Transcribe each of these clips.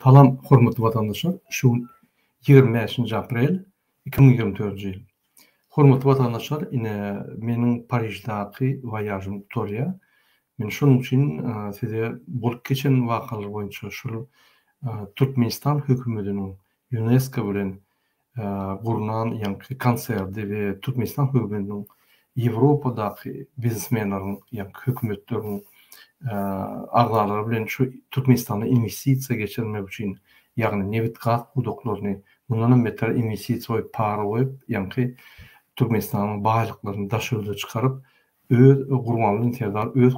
Salam hormatly watandaşlar şu gün 25-nji aprel 2024-nji ýyl. Hormatly watandaşlar ine meniň Pariždaky woýažym gutarýar. Men şonuň üçin size bolup geçen wakalar boýunça şul Türkmenistan hökümetiniň Ýunesko bilen gurnan ýaňky konserdi we Türkmenistan hökümetiniň Ýewropadaky biznesmenleriň ýaňky hökümetleriň agzalary bilen şu Türkmenistanda inwestisiýa geçirmek üçin ýagny nebit-gaz pudaklaryny mundanam beter inwestisiýa goýup para goýup ýaňky Türkmenistanyň baýlyklaryny daş ýurda çykaryp öz Gurbanguly Serdar öz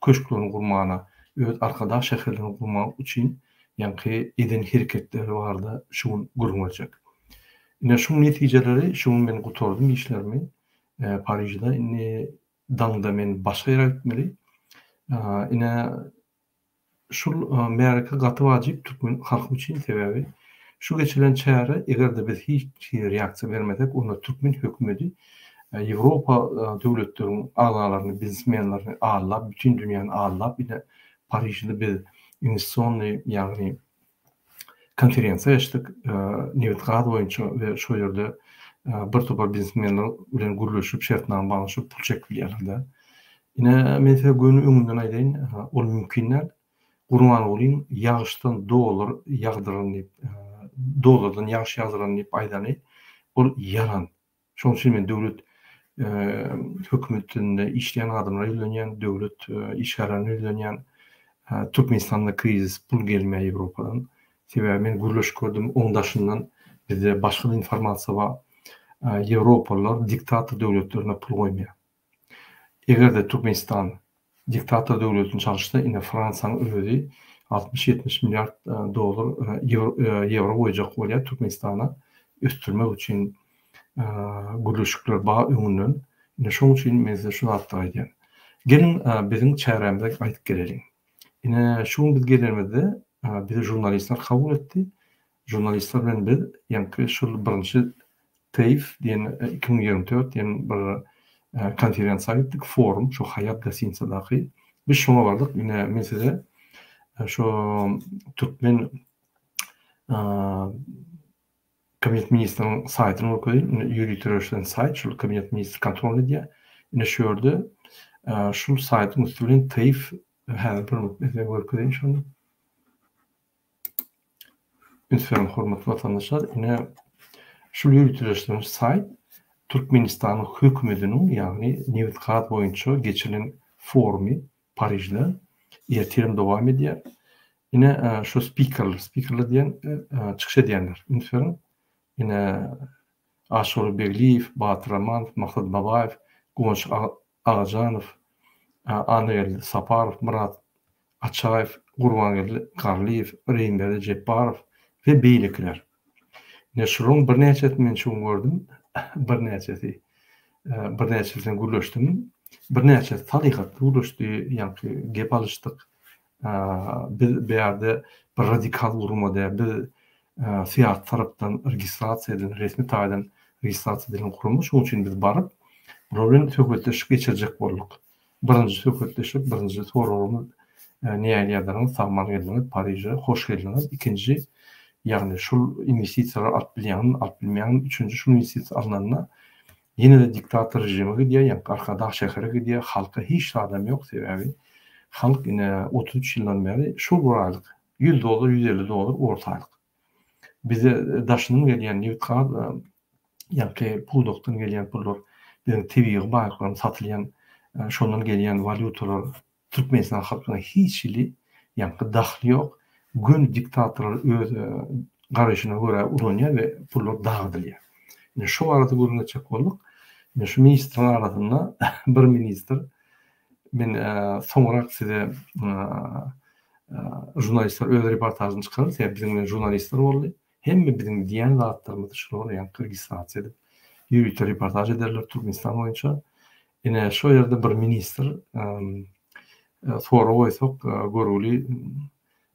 köşklerini gurmana, öz Arkadag şäherlerini gurmak üçin ýaňky eden hereketleri barada şu gün gürrüň berjek. Ine şuň netijeleri şu gün men gutardym işlerimi Parižde indi daňda men başga ýere gitmeli. Ine Şul märeke gaty wajyp türkmen halky üçin sebäbi şu geçirilen çäre egerde biz hiç hili reaksiýa bermesek onda türkmen hökümedi Ýewropa döwletleriň agzalaryny biznesmenlerini aldap bütin dünýäni aldap ine Parižde biz inwestisonnyý ýagny konferensiýa geçdik nebit gaz boýunça we şo ýerde bir topar biznesmenler bilen gürleşip şertnama baglaşyp pul çekip bilýärler-de. Ine men size göni öňünden aýdaýyn ol mümkin däl. Gurbangulyň ýagyşdan dollar ýagdyran diýip dollardan ýagyş ýagdyran diýip aýdany ol ýalan. Şonuň üçin men döwlet hökümetinde işleýän adamlara ýüzlenýän, döwlet işgärlerine ýüzlenýän. Türkmenistanda krizis, pul gelmeýär Ýewropadan. Sebäbi men gürleşip gördüm, oň daşyndan bizde başga-da informasiýa bar. Ýewropalylar diktator döwletlerine pul goýmaýar. Eger-de Türkmenistan diktator döwletini çalyşsa, ine Fransiýanyň özi 60-70 milliard dollar ýewro goýjak bolýar Türkmenistana ösdürmek üçin gürleşikler bar öňünden. Ine şoň üçin men size şu zatlary aýdýan. Geliň biziň çärämize gaýdyp geleliň. Ine şu gün biz gelenimizde bizi žurnalistler kabul etdi. Žurnalistler bilen biz ýaňky şul birinji TEýf diýen 2024 diýen bir konferensiýa gitdik, forum, şu Haýat gostinitsadaky. Biz şoňa bardyk. Ine men size şu türkmen Kabinet ministriniň saýtyny görkezeýin. Ine ýöriteleşen saýt, şul kabinet ministri kontrol edýär. Ine şu ýerde şul saýtyň üsti bilen TEýf häzir bir minut men size görkezeýin şony. Üns beriň hormatly watandaşlar, ine şul ýöriteleşdirilen saýt Türkmenistanyň hökümetiniň, ýagny nebit-gaz boýunça geçirilen forumy Parižde ertirem dowam edýär. Ine şu spikerler, spikerler diýen çykyş edýänler. Üns beriň. Ine Aşyr Begliýew, Batyr Amanow, Maksat Babaýew, Guwanç Agajanow, Annageldi Saparow, Myrat Açaýew, Gurbangeldi Garlyýew, Reýimberdi Jepbarow we beýlekiler. Ine şularyň birnäçesini men şu gün gördüm. Birnäçesi. Birnäçesi bilen gürleşdim. Birnäçesi salyhatly gürleşdi, ýaňky gep alyşdyk. Biz bärde bir radikal gurama däl, biz syýasy tarapdan registrasiýa edilen, resmi taýdan registrasiýa edilen gurama. Şonuň üçin biz baryp, bular bilen söhbetdeşlik geçirjek bolduk. Birinji söhbetdeşlik, birinji soragymyz nähili ýagdaýlaryňyz, sag-aman geldiňiz Pariže, hoş geldiňiz. Ikinji, ýagny şul inwestisiýalary alyp bilýäňizmi, alyp bilmeýäňizmi? Üçünji, şul inwestisiýa alnanda ýene-de diktator režime gidýär, ýaňky Arkadag şähere gidýär, halka hiç zadam ýok, sebäbi halk ine 33 ýyldan bäri şol bir aýlyk, 100 dollar, 150 dollar orta aýlyk. Bize daşyndan gelýän nebit-gaz ýaňky pudakdan gelýän pullar, biziň tebigy baýlyklarymyz satylýan, şondan gelýän walýutalar Türkmenistan halkyna hiç hili ýaňky dahly ýok. Göni diktatorlar öz garaýşyna görä ulanýar we pullar dagydylýar. Ine şu barada gürrüň etjek bolduk. Ine şu ministriň arasynda bir ministr men soňrak size žurnalistler öz reportažyny çykarar, sebäbi biziň bilen žurnalistler boldy. Hemme biziň diýen zatlarymyzy şular ýaňky registrasiýa edip, ýörite reportaž ederler Türkmenistan boýunça. Ine, şo ýerde bir ministr sorag goýsak, görgüli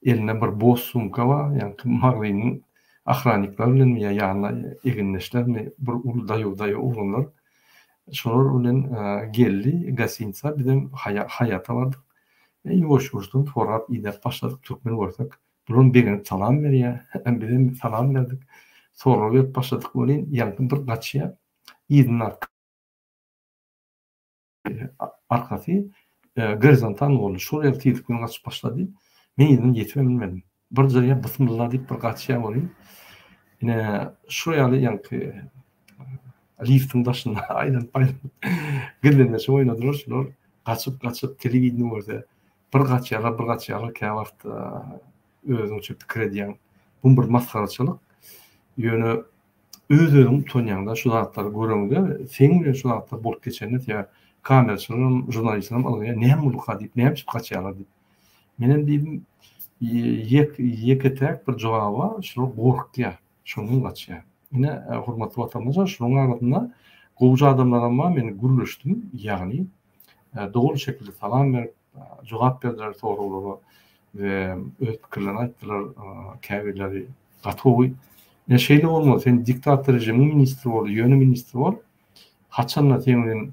elinde bir boz sumka bar, ýaňky magzynyň ohrannikler bilenmi ýa ýanyna egindeşlermi, bir uly daýaw-daýaw oglanlar şolar bilen geldi gostinitsa, bizem Haýata bardyk. Ýuwaş-ýuwaşdan sorap idäp başladyk, türkmen görsek. Bulam begenip salam berýär. Bizem salam berdik. Sorag berip başladyk welin, ýaňky bir gaçýar. Yzyndan arkasy gorizontal boldy. Şol ýaly tizlik bilen gaçyp başlady. Men yzyndan ýetibem bilmedim. Bir jyrýa bysmylla diýip bir gaçýar welin, ine şu ýaly ýaňky liftiň daşynda aýlanyp aýlanyp gizlenmeçe oýnadylar şular. Gaçyp gaçyp telewideniýe görse bir gaçýarlar bir gaçýarlar käwagt özüňçe pikir edýäň. Bu bir masgaraçylyk. Ýöne öz-özüň utanýaňda şu zatlary göreňde, seň bilen şu zatlar bolup geçende sebäp kameraçylaram, žurnalistlerem ylgaýar, näme bolduka diýip, näme üçin gaçýarlar diýip. Menem diýdim, ýek ýeke-täk bir jogaby bar, şular gorkýar, şondan gaçýar. Ine, hormatly watandaşlar, şularyň arasynda gowja adamlaram bar, men gürleşdim, ýagny doly şekilde salam berip, jogap berdiler soraglara we öz pikirlerini aýtdylar, käbirleri gaty gowy. Ine şeýle bolmaly, sen diktator režimiň ministri bol, ýöne ministr bol, haçanda seň bilen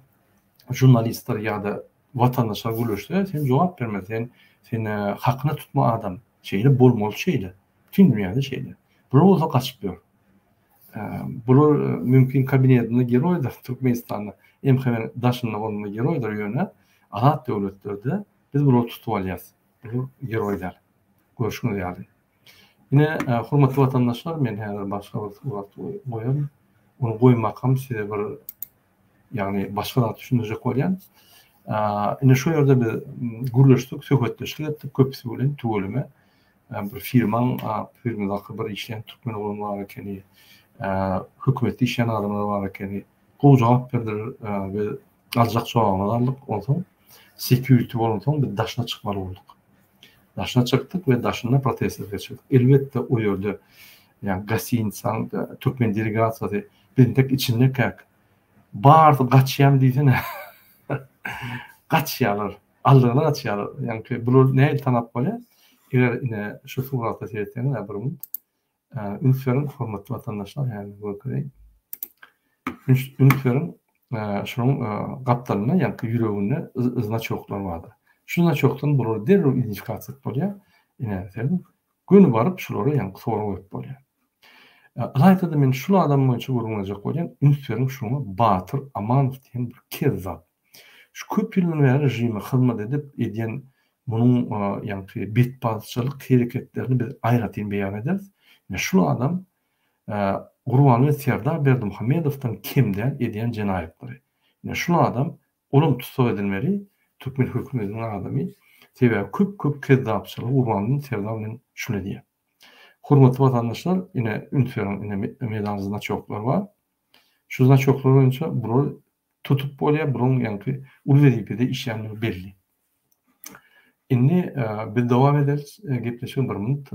žurnalistler ýa-da watandaşlar gürleşse, sen jogap bermeli, sen sen hakyna tutma adam. Şeýle bolmaly şeýle. Bütin dünýäde şeýle. Bular bolsa gaçyp ýör. Bular mümkin kabinetinde geroýdyr Türkmenistanda, MHM daşynda bolanda geroýdyr ýöne azat döwletlerde biz bulary tutup alýas. Bular geroý däl. Görşüňiz ýaly. Ine hormatly watandaşlar men häzir başga bir surat goýaryn. Ony goýmakam size bir ýagny başga zat düşündirjek bolýan. Ine şu ýerde biz gürleşdik, söhbetdeşlik etdik köpüsi bilen tüweleme. Bir firmaň, firmadaky bir işleýän türkmen oglan bar ekeni, hökümetde işleýän adamlar bar ekeni. Gowy jogap berdiler we aljak jogabymyzy aldyk. Onsoň security bolansoň biz daşyna çykmaly bolduk. Daşyna çykdyk we daşynda protestler geçirdik. Elbetde o ýerde ýa gostinitsaň türkmen delegasiýasy biz entek içindekäk barysy gaçýan diýsene. Gaçýarlar. Aldygyna gaçýarlar. Ýaňky bular nähili tanap bolýar? Eger ine şu surata seretseňiz bir minut. Üns beriň hormatly watandaşlar häzir görkezeýin. Üns beriň şunuň gapdalynda ýaňky ýüreginde znaçoklar bardyr. Şu znaçokdan bulary derrew identifikasiýa edip bolýar. Ine serediň. Göni baryp şulara ýaňky sorag berip bolýar. Ylaýta-da men şul adam boýunça gürrüň berjek bolýan. Üns beriň şuňa Batyr Amanow diýen bir kezzap. Şu köp ýyldan bäri režime hyzmat edip edýän munuň ýaňky betbagtçylyk hereketlerini biz aýratyn beýan ederis. Ine şul adam Gurbanguly Serdar Berdimuhamedowdan kem däl edýän jenaýatlary. Ine şul adam olam tussag edilmeli türkmen hökümetiniň adamy. Sebäbi köp köp kezzapçylygy Gurbanguly Serdar bilen şul edýär. Hormatly watandaşlar ine üns beriň ine medan znaçoklar bar. Şu znaçoklar boýunça bular tutup bolýar, bunuň ýaňky uly wezipede işlänligi belli. Indi biz dowam ederis gepleşigi bir minut.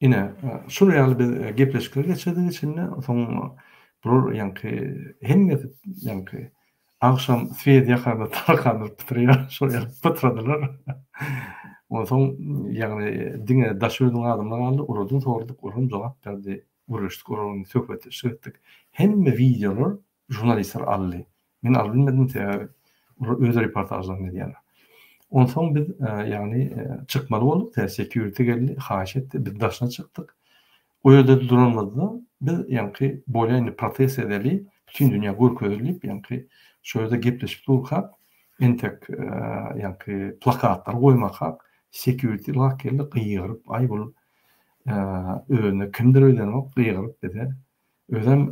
Ine, şul ýaly biz gepleşikler geçirdik içinde, soň bular ýaňky hemmesi ýaňky agşam swet ýakanda tarkanlar pytraýar, şol ýaly pytradylar. Onsoň ýagny diňe daş ýurduň adamlary galdy, olardan soradyk, olar hem jogap berdi. Gürleşdik olar bilen söhbetdeşlik etdik. Hemme wideolar žurnalistler aldy. Men alyp bilmedim sebäbi olar öz reportažlaryny edýärler. Onsoň biz ýagny çykmaly bolduk sebäbi security geldi haýyş etdi biz daşyna çykdyk. O ýerde duranymyzda biz ýaňky bolýa indi protest edeli bütin dünýä görkezeli diýip ýaňky şo ýerde gepleşip durkak entek ýaňky plakatlar goýmakak security lak geldi gygyryp aý bul Özüne kimdir öýdenok gygyryp bize. Özem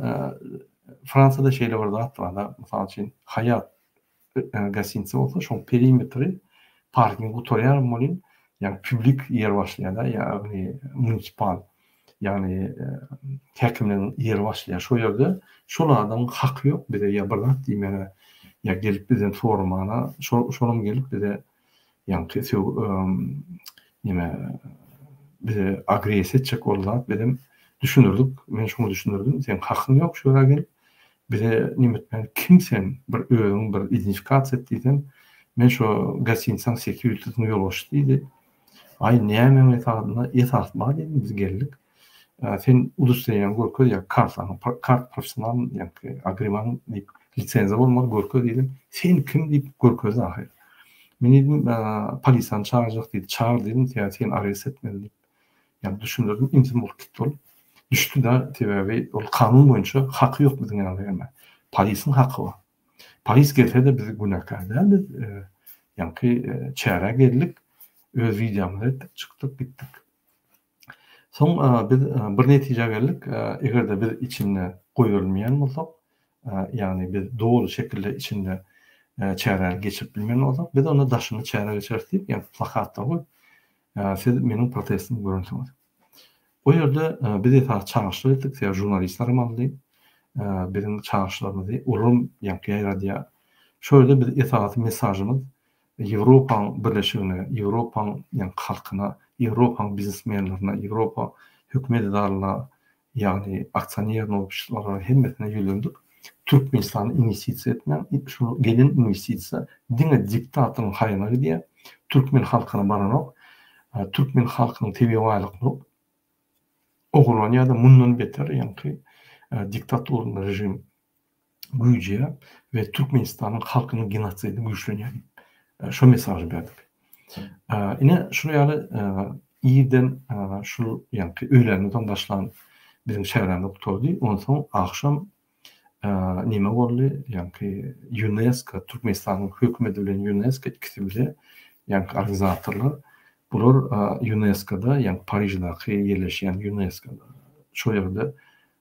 Fransiýada şeýle bir zat bar-da, mysal üçin Hayat gostinitsa bolsa şoň perimetri parking gutarýar welin, ýagny publik ýer başlaýar-da, ýagny munisipal, ýagny häkimligiň ýeri başlaýar. Şo ýerde şol adamyň haky ýok bize ýa bir zat diýmäge, ýa gelip bizden soramana, şolam gelip bize Ýaňky söw neme bize agressiýa etjek boldy zat bizem düşündirdik men şoňa düşündirdim seň hakyň ýok şu ýere gelip bize neme etmäne kim sen bir özüň bir identifikasiýa et diýsem men şo gostinitsaň sekýuritisiniň ýolbaşçysy diýdi aý nämäň esasynda esas bar diýdim biz geldik Sen udostowreniýaňy görkez ýa kartaňy, kart professional ýaňky agreman diýip lisenziýa bolmaly görkez diýdim. Sen kim diýip görkezdi ahyry. Men diýdim, polisiýany çagyrjak diýdi. Çagyr diýdim, sebäbi seni arest etmeli diýip. Ýagny düşündirdim, ümsüm bolup gitdi ol. Düşdi-de, sebäbi ol kanun boýunça haky ýok biziň ýanymyza gelmäge. Polisiň haky bar. Polis gelse-de biz günäkär däl biz, ýaňky çärä geldik, öz wideomyzy etdik, çykdyk, gitdik. Soň biz bir netijä geldik, eger-de biz içinde goýberilmeýän bolsak, ýagny biz doly şekilde içinde çäräni geçirip bilmeýän bolsak, biz onda daşynda çäre geçireris diýip, ýagny plakatlar goýup, siz meniň protestimi görensiňiz. O ýerde biz esasy çagyryşlar etdik, sebäbi žurnalistler hem aldy biziň çagyryşlarymyzy, olaram ýaňky ýaýradýar. Şo ýerde biz esasy mesažymyz Ýewropaň Birleşigine, Ýewropaň ýaňky halkyna, Ýewropaň biznesmenlerine, Ýewropa hökümet edaralaryna, ýagny aksionernyý obşestwolara hemmesine ýüzlendik. Türkmenistana inwestisiýa etmäň, şu gelen inwestisiýa diňe diktatoryň haýryna gidýär, türkmen halkyna baranok, türkmen halkynyň tebigy baýlyklary ogurlanýar-da mundan beter ýaňky diktaturny režim güýjeýär we Türkmenistanyň halkynyň genosidi güýçlenýär diýip, şo mesažy berdik. Ine, şular ýaly irden şul ýaňky öýländen soň başlan biziň çärämiz gutardy. Onsoň agşam neme boldy, ýaňky Ýunesko, Türkmenistanyň hökümeti bilen Ýunesko ikisi bile ýaňky organizatorlar, bular Ýuneskoda, ýaňky Pariždaky ýerleşýän Ýuneskoda, şol ýerde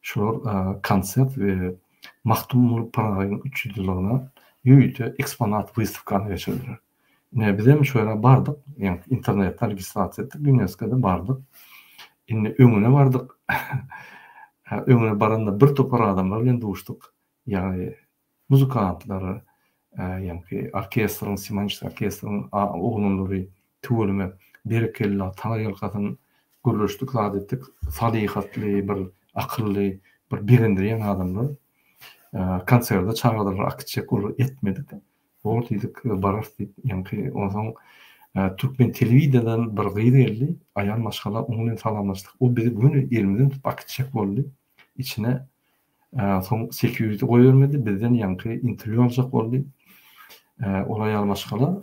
Şular konsert we Magtymguly Pyragynyň 300 ýyllygyna ýörite eksponat wystawkany geçirdiler. Ine, bizem şo ýere bardyk, ýagny internetden registrasiýa etdik, Ýunesko-da bardyk. Indi öňüne bardyk. Öňüne baranda bir topar adamlar bilen duşduk. Ýagny Muzykantlar, ýaňky orkestriň, simfoniçeskiý orkestriň oglanlary tüweleme, berekella, taňryýalkasyn gürleşdik, zat etdik. Salyhatly, bir akylly, bir begendirýän adamlar. Konserde çagyrdylar, akitjek olar etmedik. Bor diýdik, bararys diýip, ýaňky onsoň türkmen telewideniýadan bir gyz geldi, aýal maşgala, onuň bilen salamlaşdyk. O bizi göni elimizden tutup akitjek boldy içine. Soň security goýbermedi, bizden ýaňky interwýu aljak boldy. Ol aýal maşgala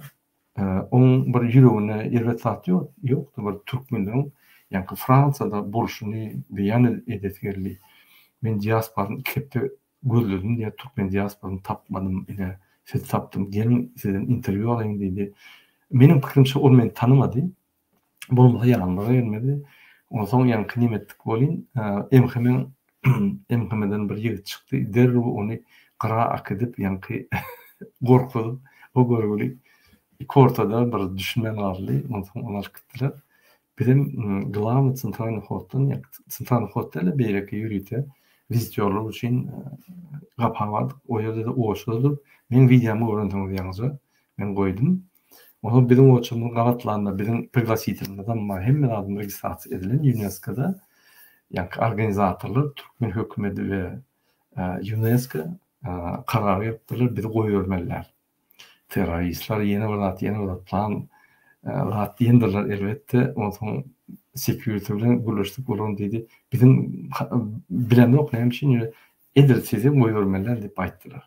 oň bir ýüreginde erbet zat ýok, ýokdy bir türkmenleriň ýaňky Fransiýada bolşuny beýan edesi geldi. Men diasporany iki hepde gözledim diýýär, türkmen diasporasyny tapmadym, ine sizi tapdym, geliň sizden interwýu alaýyn diýdi. Meniň pikirimçe ol meni tanamady. Bolmasa ýanymyza gelmedi. Onsoň ýaňky neme etdik welin, MHM-iň MHM-den bir ýigit çykdy. Derrew ony gyra äkidip, ýaňky gorkuzyp, o görgüli iki ortada bir düşünmän galdy. Onsoň ony alyp gitdiler. Bizem glawnyý tsentralnyý hoddan, ýa tsentralnyý hod däl-de, beýleki ýörite wizitýorlar üçin gapa bardyk. O ýerde-de oçurda durup, meň wideomy görensiňiz ýaňyja, men goýdum. Onsoň biziň oçurymyz gabatlanda biziň priglasitilmizem bar, hemme zadymyz registrasiýa edilen Ýunesko-da. Ýaňky organizatorlar türkmen hökümeti we Ýunesko karara gelipdirler, bizi goýbermeli däl. Terroristler ýene bir zat, ýene bir zat plan zat diýendirler elbetde. Onsoň security bilen gürleşdik, olaram diýdi, biziň bilemzok näme üçin ýöne edil sizi goýbermeli däl diýip aýtdylar.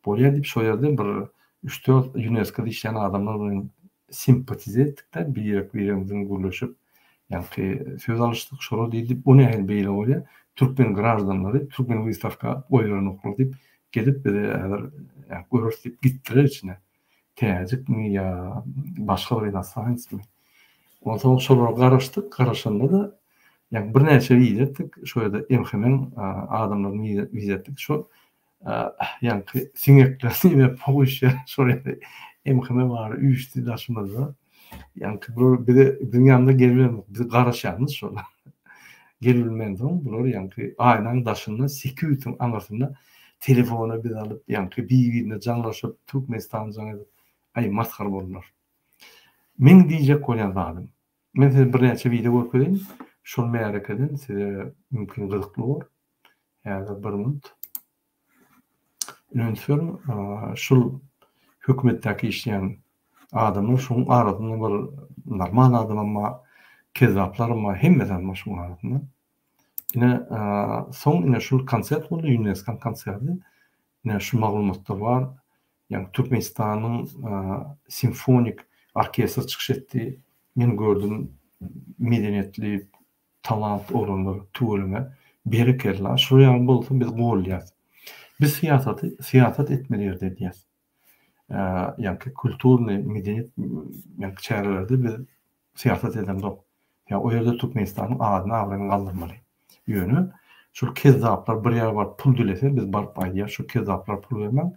Bolýar diýip şo ýerde bir üç-dört Ýunesko-da işleýän adamlar bilen simpatize etdik-de, birek-biregimiz bilen gürleşip, ýaňky söz alyşdyk. Şolar diýdi, bu nähili beýle bolýar, türkmen graždanlary türkmen wystawka goýberenoklar diýip, gelip bize häzir göreris diýip gitdiler içine. Täjikmi ýa başga bir inostransmi. Onsoň şolara garaşdyk, garaşanda-da ýaňky birnäçe wiza etdik, şo ýerde MHM-iň adamlaryny wiza etdik. Şo Ýaňky siňekler diýme poguşýar şol ýerde MHM bary üýşdi daşymyzda. Ýaňky bular bize biziň ýanymyza gelibilenok. Biz garaşýarmyz şol. Gelibilmänsoň bular ýaňky aýnaň daşynda security-niň aňyrsynda telefona biz alyp ýaňky bir-birine jaňlaşyp Türkmenistana jaň edip aý masgara boldular. Meň diýjek bolýan zadym men size birnäçe wideo görkezeýin şol märekeden size mümkin gyzykly bolar. Häzir bir minut. Üns beriň, şul hökümetdäki işleýän adamlar şuň arasynda bir normal adamam bar, kezzaplaram bar, hemmesem bar şuň arasynda. Ine, soň ine şul konsert boldy, Ýunesko-nyň konserti. Ine şu maglumatlar bar. Ýagny Türkmenistanyň simfonik orkestri çykyş etdi. Men gördüm medeniýetli talant oglanlar tüweleme berekella şular ýaly bolsa biz golýas. Biz syýasaty syýasat etmeli ýerde edýäs. Ýaňky kulturnyý medeniýet ýaňky çärelerde biz syýasat edemzok. Ýa o ýerde Türkmenistanyň adyny abraýyny galdyrmaly. Ýöne şol kezzaplar bir ýere baryp pul dilese biz baryp aýdýas şol kezzaplara pul bermäň.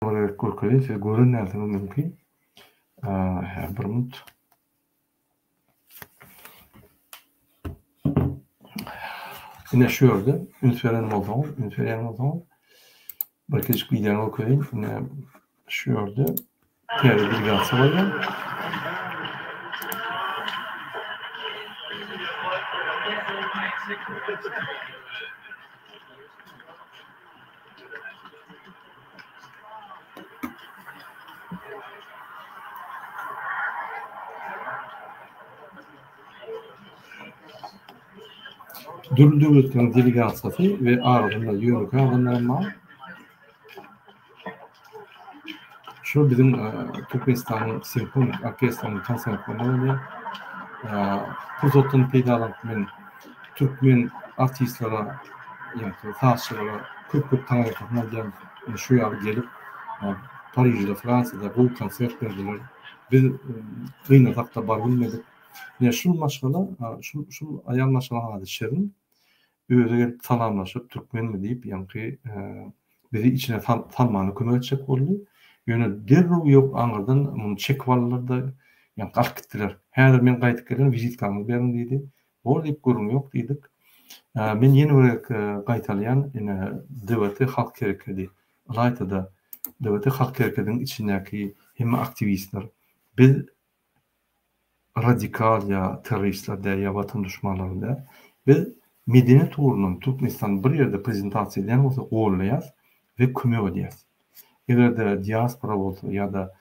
Bir gezek görkezeýin, siz gören dälsiňiz mümkin. Hä, bir minut. Ine şu ýerde üns beren bolsaňyz, üns berýän bolsaňyz, bir kiçijik wideony görkezeýin. Ine şu ýerde täze delegasiýa bolýar. Dürli döwletleriň delegasiýasy we arasynda ýönekeý adamlaram bar. Şu biziň Türkmenistanyň simfonik orkestriniň konsertlerinde bolýar. Pursatdan peýdalanyp men türkmen artistlere, ýagny sazçylara köp-köp taňryýalkasyn aýdýan. Şu ýaly gelip Parižde, Fransiýada gowy konsert berdiler. Biz gynansak-da baryp bilmedik. Ine şul maşgala, şul şul aýal maşgalanyň ady Şirin. Özi gelip salamlaşyp türkmenmi diýip ýaňky bizi içine salmana kömek etjek boldy. Ýöne derrew ýok aňyrdan muny çekip aldylar-da ýaňky alyp gitdiler. Häzir men gaýdyp gelerin wizitkaňyzy beriň diýdi. Bor diýip gürrüň ýok diýdik. Men ýene bir gezek gaýtalaýan ine DWT halk herekedi ylaýta-da DWT halk herekediniň içindäki hemme aktiwistler biz radikal ýa terroristler däl ýa watan duşmanlary däl. Biz medeniýet ugrundan Türkmenistany bir ýerde prezentasiýa edýän bolsa gollaýas we kömek edýäs. Eger-de diaspora bolsa ýa-da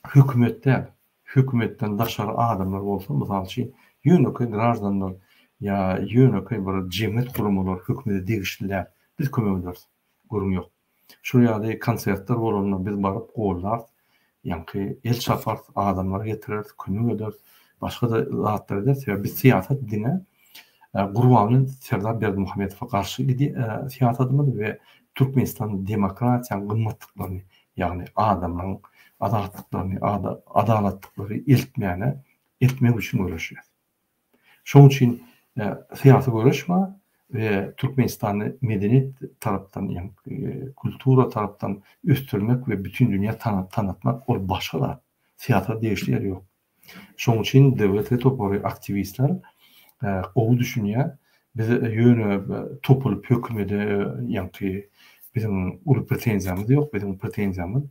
hökümet däl, hökümetden daşary adamlar bolsa, mysal üçin, ýönekeý graždanlar ýa ýönekeý bir jemgyýet guramalar hökümete degişli däl, biz kömek ederis, gürrüň ýok. Şol ýaly konsertler bolanda biz baryp gollarys, ýaňky el çaparys, adamlary getireris, kömek ederis, başga-da zatlar ederis. Sebäbi biz syýasat diňe Gurbanguly Serdar Berdimuhamedowa garşy syýasatymyz we Türkmenistan demokratiýanyň gymmatlyklaryny, ýagny adamlaryň azatlyklaryny, adalatlyklary eltmäne, eltmek üçin göreşýäris. Şonuň üçin syýasy göreş bar we Türkmenistany medeniýet tarapdan, ýagny kultura tarapdan ösdürmek we bütin dünýä tanatmak ol başga zat. Syýasata degişli ýeri ýok. Şonuň üçin DWT topary aktiwistler gowy düşünýär. Biz ýöne topulyp hökümede ýaňky biziň uly pretenziýamyz ýok. Biziň pretenziýamyz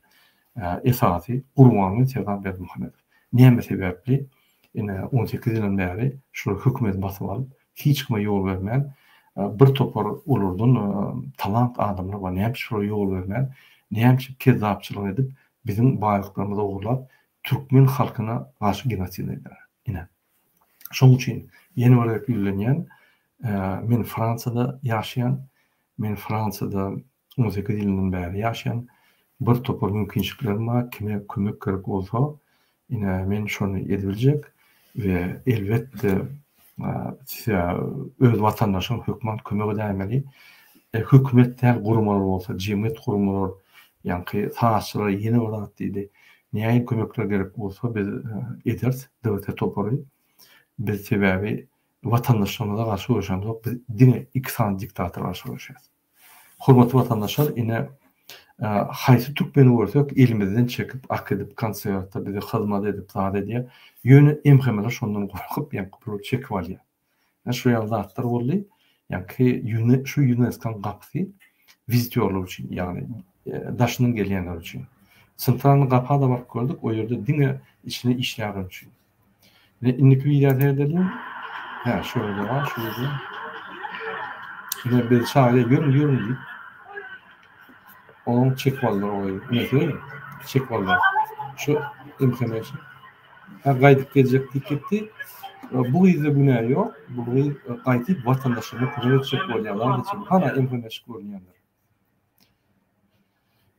esasy Gurbanguly Serdar Berdimuhamedow. Näme sebäpli Ine, 18 ýyldan bäri şular hökümeti basyp alyp, hiç kime ýol bermän, bir topar olardan talant adamlar bar, näme üçin şulara ýol bermän, näme üçin kezzapçylyk edip, biziň baýlyklarymyzy ogurlap, türkmen halkyna garşy genosid edýärler. Ine. Şonuň üçin ýene bir gezek ýüzlenýän, men Fransiýada ýaşaýan, men Fransiýada 18 ýyldan bäri ýaşaýan, bir topar mümkinçiliklerim bar, kime kömek gerek bolsa, ine, men şony edibiljek we elbetde, size öz watandaşyň hökman kömek edäýmeli. Hökümet däl guramalar bolsa, jemgyýet guramalar, ýaňky sazçylar ýene bir zat diýdi, nähili kömekler gerek bolsa biz ederis, DWT topary. Biz sebäbi watandaşlarymyza garşy göreşemzok, biz diňe iki sany diktatora garşy göreşýäris. Hormatly watandaşlar ine haýsy türkmeni görsek elimizden çekip akidip konserte bize hyzmat edip zat edýär. Ýöne MHM-ler şondan gorkup ýaňky puly çekip alýar. Ine şu ýaly zatlar boldy. Ýaňky şu ÝUNESKO-nyň gapysy wizitýorlar üçin ýagny daşyndan gelýänler üçin. Sentralnyý gapa-da baryp gördük o ýerde diňe içinde işleýänler üçin. Ine indiki wideo seredeliň. Hä, şu ýerde bar, şu ýerde. Ine bir çaga ýörüň, ýörüň diýip. Onuň çekip aldylar oý. Ine seredin, çekip aldylar. Şu MHM. Ha gaýdyp geljek diýip gitdi. Bu gyzda günä ýok. Bu gyz gaýdyp watandaşyna kömek etjek bolýarlar. Hana MHM görünýändir.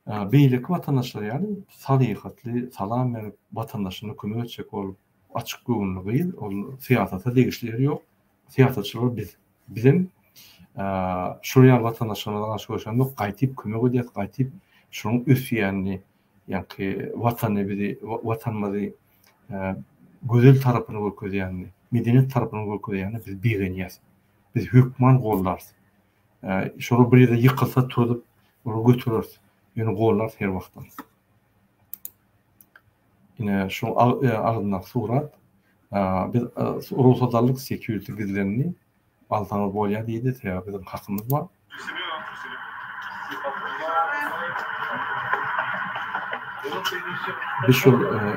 Beýleki watandaşlar ýaly salyhatly, salam berip, watandaşyna kömek etjek bolup, açyk göwünli gyz, ol syýasata degişli ýeri ýok. Syýasatçylar biz. Bizem şol ýaly watandaşlarymyza garşy göreşemzok, gaýtyp kömek edýäs, gaýtyp şonuň ösýänini, ýaňky watany bizi, watanymyzy gözel tarapyny görkezýänini, medeniýet tarapyny görkezýänini biz begenýäs. Biz hökman goldarys. Şolar bir ýerde ýykylsa turzup, olary götereris. Ýöne gollarys her wagtam. Ine şu agzyndaky surat. Biz rugsat aldyk, security gizlendi. Alsaňyz bolýar diýdi, sebäbi biziň hakymyz bar. Biz şol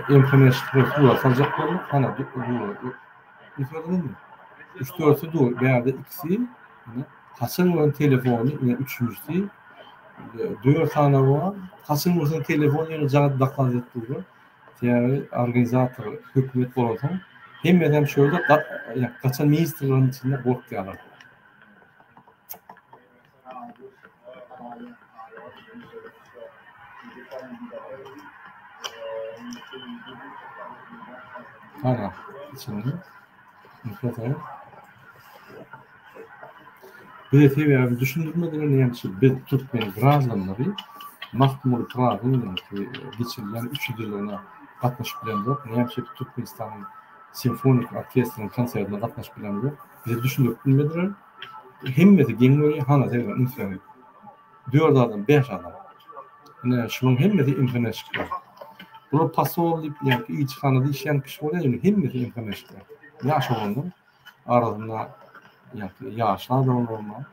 MHM-şikler surat aljak bolduk. Hana dur. Üns berdiňizmi? Üç-dörtsi dur, bärde ikisi. Ine, haçan gören telefony, ine üçünjisi. Dört sany bar. Haçan görseň telefon ýöne jaň doklad edip durlar. Sebäbi organizator hökümet bolansoň hemmesem şu ýerde gaçan ministrleriň içinde gorkýarlar. Ana, içinde. Bize sebäbini düşündirmediler näme üçin biz türkmen graždanlary Magtymguly Pyragynyň geçirilýän 300 ýyllygyna gatnaşyp bilemzok, näme üçin Türkmenistanyň simfonik orkestriniň konsertine gatnaşyp bilemzok, bize düşündirip bilmediler. Hemmesi geň görýär, hana sebäbi üns beriň. Dört adam, bäş adam. Ine şularyň hemmesi MHM-şikler. Bular posol diýip, ýa-da ilçihanada işleýän kişi bolýar, ýöne hemmesi MHM-şikler. Ýaş oglanlar. Arasynda ýaşly adamlar bar.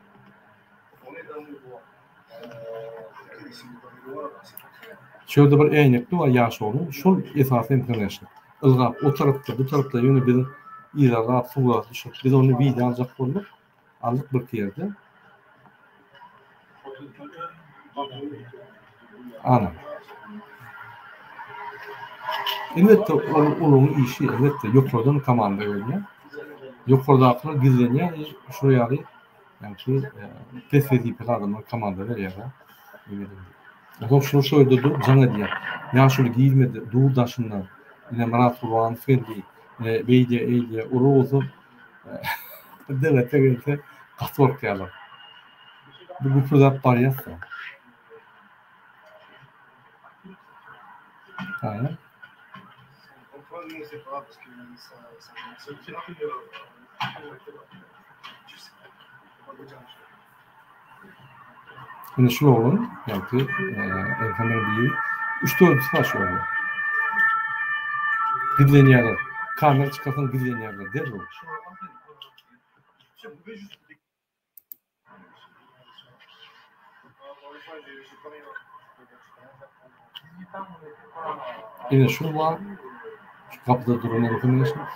Şu ýerde bir äýnekli bar ýaş oglan, şol esasy MHM-şik. Ylgap o tarapda, bu tarapda ýöne biziň yzarlap surata düşürip, biz ony wideo aljak bolduk. Aldyk bir ýerde. Ana. Elbetde ol olaryň işi elbetde ýokardan komanda gelýär. Ýokardakylar gizlenýär şo ýaly ýagny pes wezipeli adamlar komanda berýär. Onsoň şular şo ýerde durup jaň edýär. Ýaşuly girmedi, dur daşynda. Ine Myrat Gurbanow geldi. Ine beýdýär, eýdýär. Olar bolsa Döwlete gelse gaty gorkýarlar. Bu güpürdäp barýas-da. Hä? Ine şul oglan, ýagty, Erhanyň biri, üç-dördüsi bar şu oglan. Gizlenýärler. Kamera çykarsaň gizlenýärler derrew. Ine şul bar. Şu gapyda duran Erhan geçmiş.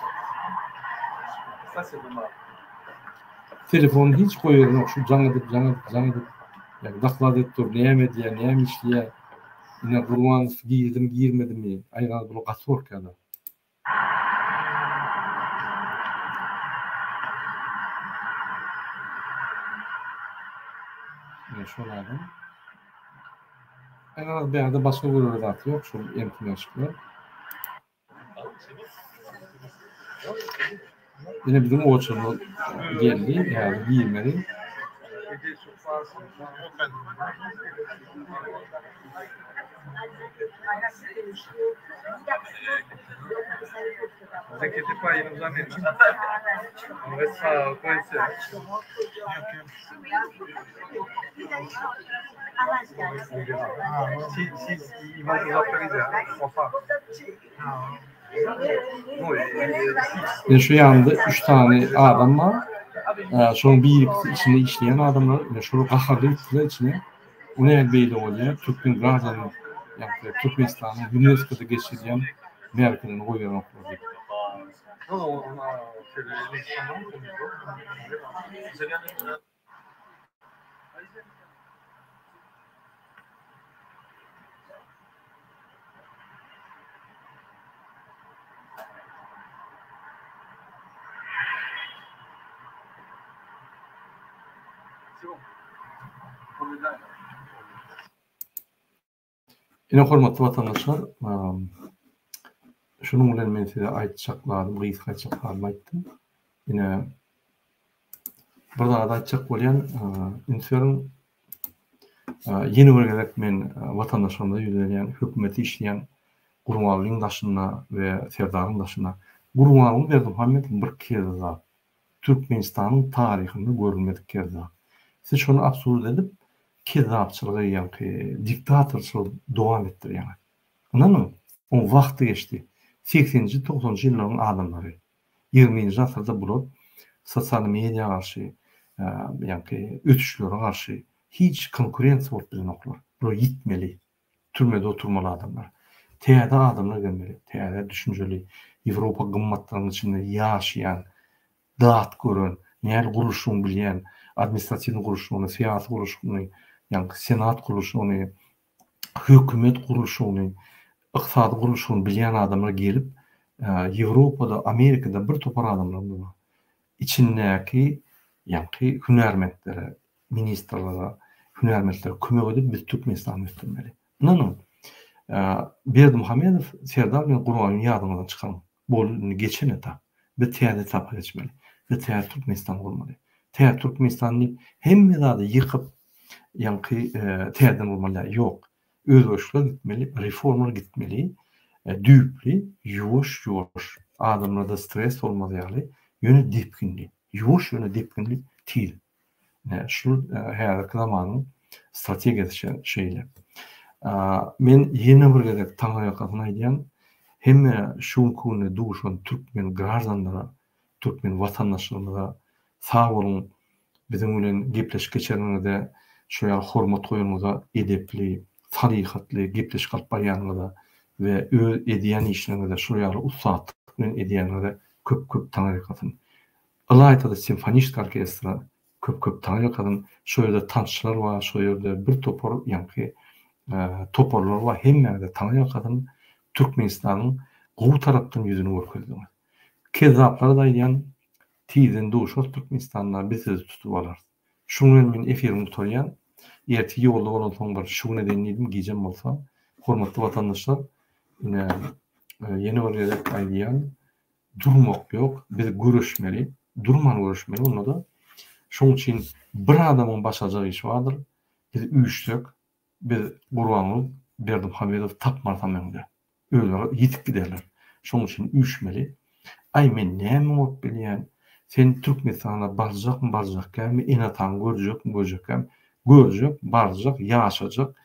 Telefony hiç goýberenok şu jaň edip jaň edip jaň edip ýa doklad edip dur näme edýär näme işleýär ine Gurbanow girdimi girmedimi aý garaz bular gaty gorkýarlar. Ine şol adam. Aý garaz bärde başga görere zat ýok şol emtimeşikler. Ine biziň oçurymyz geldi, häzir girmeli. Ine şu ýanynda üç sany adam bar. Şonuň birikisi içinde işleýän adamlar. Ine şolar gaharly gitdiler içine. O näme beýle bolýar? Türkmen graždany, ýagny Türkmenistanyň UNESCO-da geçirilýän märekelerini goýberenoklar diýip. Ine hormatly watandaşlar, şunuň bilen men size aýtjak zadym, gysga aýtjak zadymy aýtdym. Ine bir zat aýtjak bolýan, üns beriň. Ýene bir gezek men watandaşlarymyza ýüzlenýän, hökümete işleýän Gurbangulyň daşynda we Serdaryň daşynda. Gurbanguly Berdimuhamedow bir kezzap. Türkmenistanyň taryhynda görülmedik kezzap. Siz şony absurd edip. kezzapçylygy ýaňky diktatorçylygy dowam etdirýäňiz. Ynanyň, oň wagty geçdi. Segseninji, togsanynjy ýyllaryň adamlary. Ýigriminji asyrda bular sosial mediýa garşy, ýaňky ösüşlere garşy hiç konkurensiýa bolup bilenoklar. Bular ýitmeli. Türmede oturmaly adamlar. Täze adamlar gelmeli. Täze düşünjeli, Ýewropa gymmatlygynyň içinde ýaşaýan, dat gören, nähili gurluşygyny bilýän, administratiwnyý gurluşygyny, syýasy gurluşygyny, ýaňky senat gurluşygyny, hökümet gurluşygyny, ykdysady gurluşygyny bilýän adamlar gelip, Ýewropada, Amerikada bir topar adamlar bar. Içindäki ýaňky hünärmentlere, ministrlere, hünärmentlere kömek edip biz Türkmenistany ösdürmeli. Ynanyň, Berdimuhamedow Serdar bilen Gurbangulyny ýadyňyzdan çykaryň. Boldy indi geçen etap. Biz täze etapa geçmeli. Biz täze Türkmenistany gurmaly. Täze Türkmenistan diýip hemme zady ýykyp ýaňky täzeden gurmaly däl. Ýok. Özgerişler gitmeli, reformalar gitmeli. Düýpli, ýuwaş-ýuwaş, adamlarda stres bolmaz ýaly, ýöne depginli. Ýuwaş ýöne depginli, tiz. Ine, şu häzirki zamanyň strategiýasy şeýle. Men ýene bir gezek taňryýalkasyn aýdýan, hemme şu günki günde duşan türkmen graždanlara, türkmen watandaşlarymyza sag boluň, biziň bilen gepleşik geçireniňize, şu ýaly hormat goýanyňyza, edepli, salyhatly gepleşik alyp barýanyňyza we öz edýän işleriňize şol ýaly ussatlyk bilen edýäniňize köp-köp taňryýalkasyn. Ylaýta-da simfonişki orkestre köp köp taňryýalkasyn, şo ýerde tansçylar bar, şo ýerde bir topar ýaňky toparlar bar, hemmäňize taňryýalkasyn, Türkmenistanyň gowy tarapdan ýüzüni görkezdiňiz. Kezzaplara-da aýdýan, tizden duşarys Türkmenistanda, biz sizi tutup alarys. Şuň bilen men efirimi gutarýan. Ertir ýolda bolansoň bir şu gün edeýin diýdim, gijem bolsa. Hormatly watandaşlar, ine, ýene bir gezek aýdýan, Durmak ýok, biz göreşmeli, durman göreşmeli onda-da. Şoň üçin bir adamyň başarjak işi bardyr, biz üýşsek, biz Gurbanguly Berdimuhamedowy tapmarysam öňde. Özleri ýitip giderler. Şoň üçin üýşmeli. Aý men näme bolup bilýän, sen Türkmenistana barjakmy, barjak dälmi, ene-ataňy görjekmi, görjek dälmi? Görjek, barjak, ýaşajak,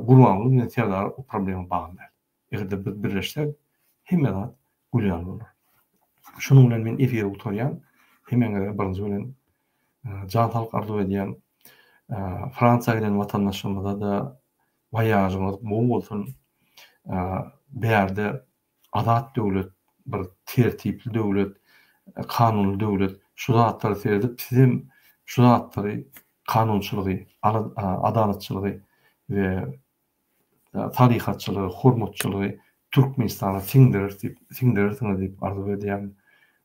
Gurbanguly bilen Serdar o problema bagly däl. Eger-de biz birleşsek, hemme zat gül ýaly bolar. Şunuň bilen men efiri gutarýan. Hemmäňize birinji bilen jan saglyk arzuw edýän. Fransiýa giden watandaşlarymyza-da waýažyňyz gowy bolsun. Bärde azat döwlet, bir tertipli döwlet, kanunly döwlet. Şu zatlara seredip sizem şu zatlary kanunçylygy, adalatçylygy we salyhatçylygy, hormatçylygy Türkmenistana siňdireris diýip, siňdirersiňiz diýip arzuw edýärin.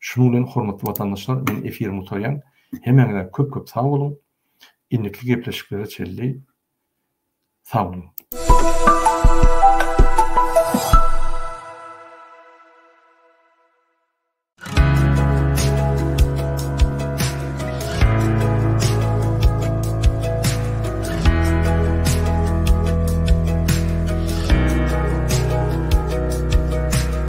Şunuň bilen hormatly watandaşlar men efirimi gutarýan. Hemmäňize köp köp sag boluň. Indiki gepleşiklere çenli sag boluň.